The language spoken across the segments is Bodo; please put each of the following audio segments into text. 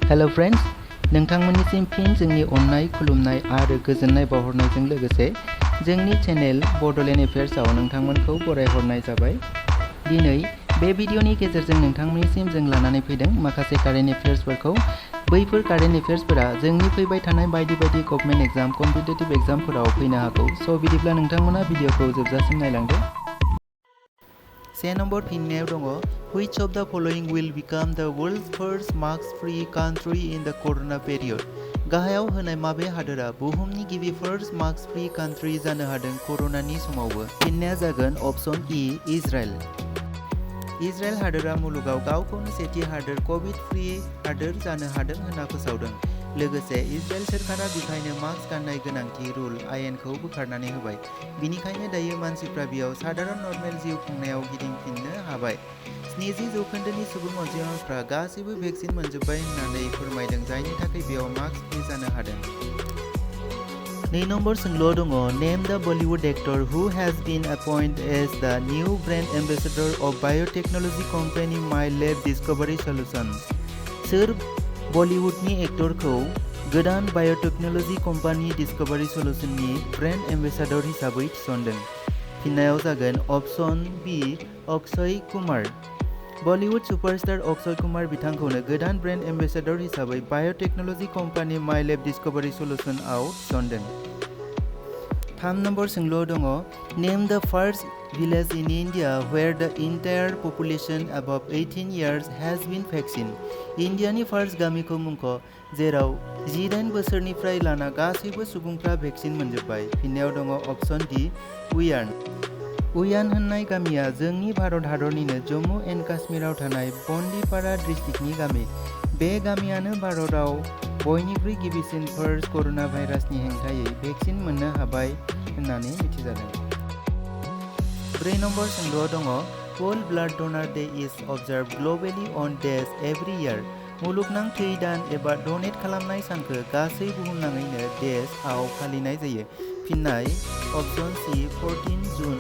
हेलो फ्रेंड्स, नोंथांमोननिसिम फिन जोंनि अननाय खुलुमनाय आरो गोजोननाय बावहरनायजों लोगोसे जोंनि चेनेल बड'लेण्ड एफेयार्सआव नोंथांमोनखौ बरायहरनाय जाबाय। दिनै बे भिडिअनि गेजेरजों नोंथांमोननिसिम जों लानानै फैदों माखासे कारेन्ट एफेयार्सफोरखौ। बैफोर कारेन्ट एफेयार्सफोरा जोंनि फैबाय थानाय बायदि गभर्नमेन्ट एग्जाम, कम्पिटिटिभ एग्जामफोराव फैनो हागौ। स' बिदिब्ला नोंथांमोना भिडिअखौ जोबजासिम नायलांदो। से नम्बर फिननायाव दङ, Which of the following will become the world's first mask-free country in the corona period? गाहायाव होनाय माबे हादोरा बुहुमनि गिबि फार्स्ट मास्क-फ्री कान्ट्रि जानो हादों कर'नानि समावबो? फिननाया जागोन अप्शन इ, इजराइल। इजराइल हादोरा मुलुगाव गावखौनो सेथि हादोर कभिड-फ्री हादोर जानो हादों होनना फोसावदों। लोगोसे इजराइल सोरखारा बिखायनो मास्क गाननाय गोनांथि रुल आयेनखौ बोखारनानै होबाय। बिनिखायनो दायो मानसिफ्रा बेयाव साधारन नर्मेल जिउ खुंनायाव गिदिंफिननो हाबाय। 70% सुबुं अनजिमाफ्रा गासैबो भेक्सिन मोनजोब्बाय होननानै फोरमायदों, जायनि थाखाय बेयाव मास्क फ्री जानो हादों। 2 नम्बर सोंलुआव दङ, name the Bollywood actor who has been appointed as the new brand ambassador of biotechnology company My Lab Discovery Solutions. सोर बलिउडनि एक्टरखौ गोदान बायोटेक्नोलॉजी कम्पानी डिस्कवरी सल्यूशननि ब्रांड एम्बेसडर हिसाबै थिसनदों? फिननायाव जागोन option B, Akshay Kumar. Bollywood superstar Akshay Kumar बिथांखौनो गोदान ब्रांड एम्बेसडर हिसाबै biotechnology company My Lab Discovery सल्यूशनआव थिसनदों। 3 नम्बर सोंलुआव दङ, name the first village in India where the entire population above 18 years has been vaccine. इन्डियानि फार्स्ट गामिखौ मुंख' जेराव 18 बोसोरनिफ्राय लाना गासैबो सुबुंफ्रा भेक्सिन मोनजोब्बाय। फिननायाव दङ अप्शन डी, उयान। उयान होननाय गामिया जोंनि भारत हादरनिनो जम्मु एन्ड काश्मीराव थानाय बन्दिपारा डिस्ट्रिक्टनि गामि। बे गामियानो भारतआव बयनिख्रुइ गिबिसिन फार्स्ट कर'ना भाइरासनि हेंथायै भेक्सिन मोननो हाबाय होननानै मिथिजादों। 4 नम्बर सोंलुआव दङ, वर्ल्ड ब्लाड डोनार डे इज अबजार्भ ग्लबेली अन डेज एभ्री इयार। मुलुगनां थै दान एबा डनेट खालामनाय सानखौ गासै बुहुमनाङैनो डेज आव फालिनाय जायो। फिननाय अप्शन सी, 14 जुन।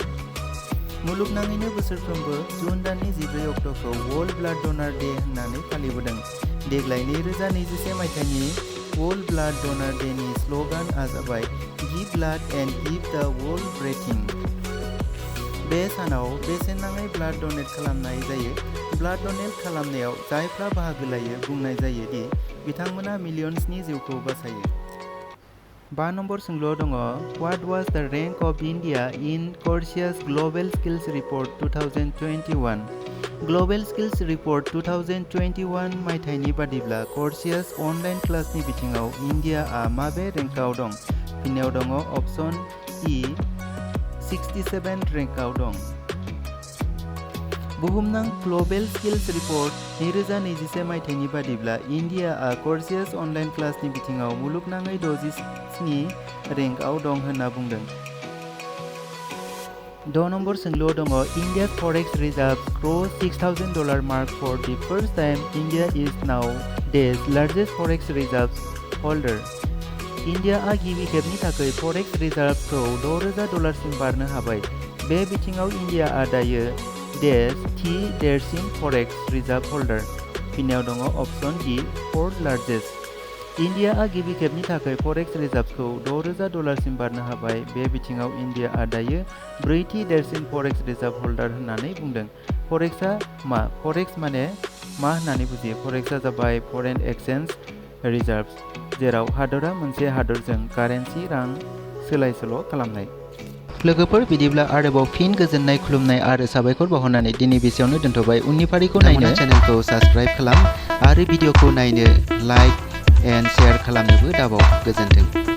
मुलुगनाङैनो बोसोरफ्रोमबो जुन दाननि 14 अक्ट'खौ वर्ल्ड ब्लाड डोनार डे होननानै फालिबोदों। देग्लाय 2021 मायथाइनि वर्ल्ड ब्लाड डोनार डेनि स्ल'गानआ जाबाय गिभ ब्लाड एन्ड गिभ द वर्ल्ड ब्रेथिं। बे सानाव बेसेन नाङै ब्लाड डनेट खालामनाय जायो। ब्लाड डनेट खालामनायाव जायफ्रा बाहागो लायो बुंनाय जायो दि बिथांमोना मिलियन्सनि जिउखौ बासायो। 5 नम्बर सोंलुआव दङ, what was the rank of India in Coursera's global skills report 2021? Global skills report 2021 मायथाइनि बादिब्ला क'र्सियास अनलाइन क्लासनि बिथिङाव इन्डियाआ माबे रेंकआव दं? फिननायाव दङ अप्शन इ, 67 रेंकआव दं। बुहुमनां ग्लोबल स्किल्स रिपोर्ट 2021 मायथाइनि बादिब्ला इन्डियाआ क'र्सियास अनलाइन क्लासनि बिथिङाव मुलुगनाङै 67 रेंकआव दं होनना बुंदों। 6 नम्बर सोंलुआव दङ, India's forex reserves cross $6,000 mark for the first time. India is now dash largest forex reserves holder. इन्डियाआ गिबि खेबनि थाखाय फरेक्स रिजर्व्सखौ $6,000 सिम बारनो हाबाय। बे बिथिङाव इन्डियाआ दायो डेज थि देरसिन फरेक्स रिजर्व होल्डार। फिननायाव दङ अप्शन डी, फोर्थ लार्जेस्ट। इन्डियाआ गिबि खेबनि थाखाय फरेक्स रिजर्व्सखौ $6,000 सिम बारनो हाबाय। बे बिथिङाव इन्डियाआ दायो ब्रैथि देरसिन फरेक्स रिजर्व होल्डार होननानै बुंदों। फरेक्सआ मा? फरेक्स माने मा होननानै बुजियो? फरेक्सआ जाबाय फरेन एक्सचेन्ज रिजर्व्स, जेराव हादरा मोनसे हादरजों कारेन्सि रां सोलाय सोल' खालामनाय। लोगोफोर, बिदिब्ला आरोबाव फिन गोजोननाय खुलुमनाय आरो साबायखर बावहरनानै दिनै बेसेयावनो दोनथ'बाय। उननि फारिखौ नायनो चेनेलखौ साबस्क्राइब खालाम आरो भिडिअखौ नायनो लाइक एन्ड शेयार खालामनोबो दाबाव। गोजोन्थों।